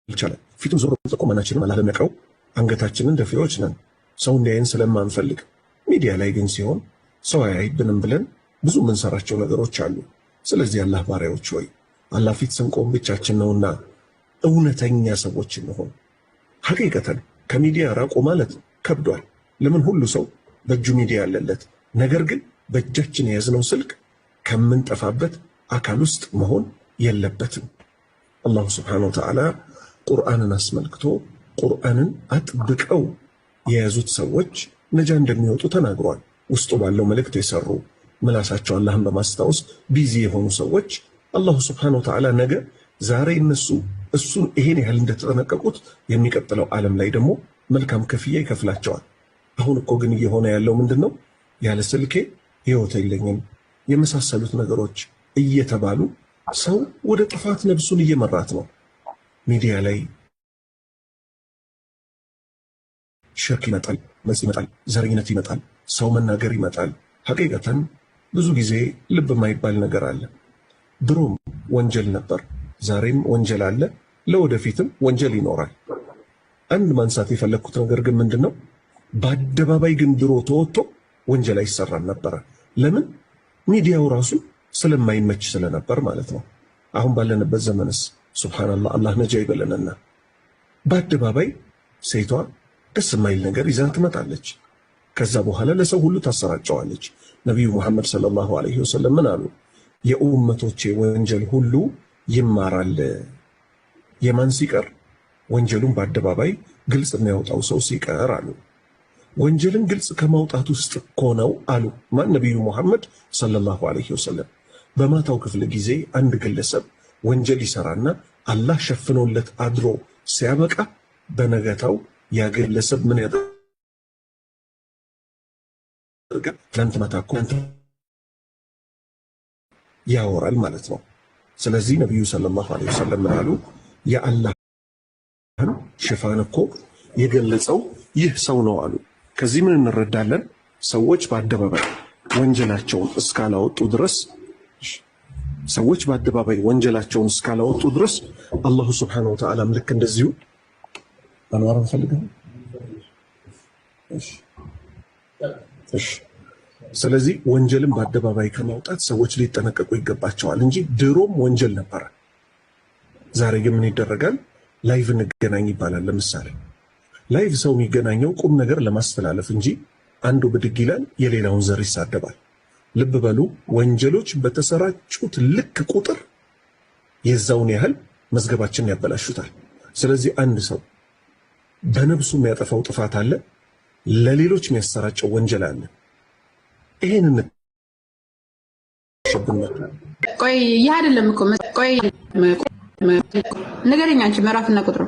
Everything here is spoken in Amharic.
አልቻለም። ፊቱን ዞሮ መጠቆም አናችንም። አላህ ለሚያውቀው አንገታችንን ደፊዎች ነን፣ ሰው እንዲያየን ስለማንፈልግ። ሚዲያ ላይ ግን ሲሆን ሰው አያይብንም ብለን ብዙ የምንሰራቸው ነገሮች አሉ። ስለዚህ አላህ ባሪያዎች ሆይ፣ አላህ ፊት ስንቆም ብቻችን ነውና እውነተኛ ሰዎች እንሆን። ሐቂቀተን ከሚዲያ ራቁ ማለት ከብዷል። ለምን? ሁሉ ሰው በእጁ ሚዲያ አለለት። ነገር ግን በእጃችን የያዝነው ስልክ ከምንጠፋበት አካል ውስጥ መሆን የለበትም። አላሁ ስብሓነሁ ወተዓላ ቁርአንን አስመልክቶ ቁርአንን አጥብቀው የያዙት ሰዎች ነጃ እንደሚወጡ ተናግሯል። ውስጡ ባለው መልእክት የሰሩ፣ ምላሳቸው አላህን በማስታወስ busy የሆኑ ሰዎች አላሁ ስብሓነሁ ወተዓላ ነገ ዛሬ እነሱ እሱን ይሄን ያህል እንደተጠነቀቁት የሚቀጥለው ዓለም ላይ ደግሞ መልካም ክፍያ ይከፍላቸዋል። አሁን እኮ ግን እየሆነ ያለው ምንድን ነው? ያለ ስልኬ ህይወት የለኝም የመሳሰሉት ነገሮች እየተባሉ ሰው ወደ ጥፋት ነብሱን እየመራት ነው። ሚዲያ ላይ ሽርክ ይመጣል፣ መጽ ይመጣል፣ ዘረኝነት ይመጣል፣ ሰው መናገር ይመጣል። ሐቂቀተን ብዙ ጊዜ ልብ የማይባል ነገር አለ። ድሮም ወንጀል ነበር፣ ዛሬም ወንጀል አለ፣ ለወደፊትም ወንጀል ይኖራል። አንድ ማንሳት የፈለግኩት ነገር ግን ምንድን ነው? በአደባባይ ግን ድሮ ተወጥቶ ወንጀል አይሰራም ነበረ። ለምን? ሚዲያው ራሱ ስለማይመች ስለነበር ማለት ነው። አሁን ባለንበት ዘመንስ ሱብሃነላህ፣ አላህ ነጃ ይበለንና በአደባባይ ሴቷ ደስ የማይል ነገር ይዛ ትመጣለች። ከዛ በኋላ ለሰው ሁሉ ታሰራጨዋለች። ነቢዩ ሙሐመድ ሰለላሁ ዐለይሂ ወሰለም ምን አሉ? የኡመቶቼ ወንጀል ሁሉ ይማራል። የማን ሲቀር? ወንጀሉን በአደባባይ ግልጽ የሚያወጣው ሰው ሲቀር አሉ። ወንጀልን ግልጽ ከማውጣት ውስጥ እኮ ነው አሉ። ማን? ነቢዩ ሙሐመድ ሰለላሁ ዐለይሂ ወሰለም። በማታው ክፍለ ጊዜ አንድ ግለሰብ ወንጀል ይሰራና አላህ ሸፍኖለት አድሮ ሲያበቃ በነገታው ያ ግለሰብ ምን ያደርጋል? ትናንት ማታ እኮ ያወራል ማለት ነው። ስለዚህ ነቢዩ ሰለላሁ ዐለይሂ ወሰለም ምን አሉ? የአላህን ሽፋን እኮ የገለጸው ይህ ሰው ነው አሉ። ከዚህ ምን እንረዳለን? ሰዎች በአደባባይ ወንጀላቸውን እስካላወጡ ድረስ፣ ሰዎች በአደባባይ ወንጀላቸውን እስካላወጡ ድረስ አላሁ ስብሓነሁ ወተዓላም ልክ እንደዚሁ አንዋር እንፈልጋለን። እሺ። ስለዚህ ወንጀልን በአደባባይ ከማውጣት ሰዎች ሊጠነቀቁ ይገባቸዋል እንጂ ድሮም ወንጀል ነበረ። ዛሬ ግን ምን ይደረጋል? Live እንገናኝ ይባላል። ለምሳሌ live ሰው የሚገናኘው ቁም ነገር ለማስተላለፍ እንጂ አንዱ ብድግ ይላል፣ የሌላውን ዘር ይሳደባል። ልብ በሉ፣ ወንጀሎች በተሰራጩት ልክ ቁጥር የዛውን ያህል መዝገባችንን ያበላሹታል። ስለዚህ አንድ ሰው በነብሱ የሚያጠፋው ጥፋት አለ፣ ለሌሎች የሚያሰራጨው ወንጀል አለ። ይሄንን ቆይ፣ ይህ አይደለም እኮ፣ ቆይ ንገረኝ አንቺ ምዕራፍና ቁጥሩ።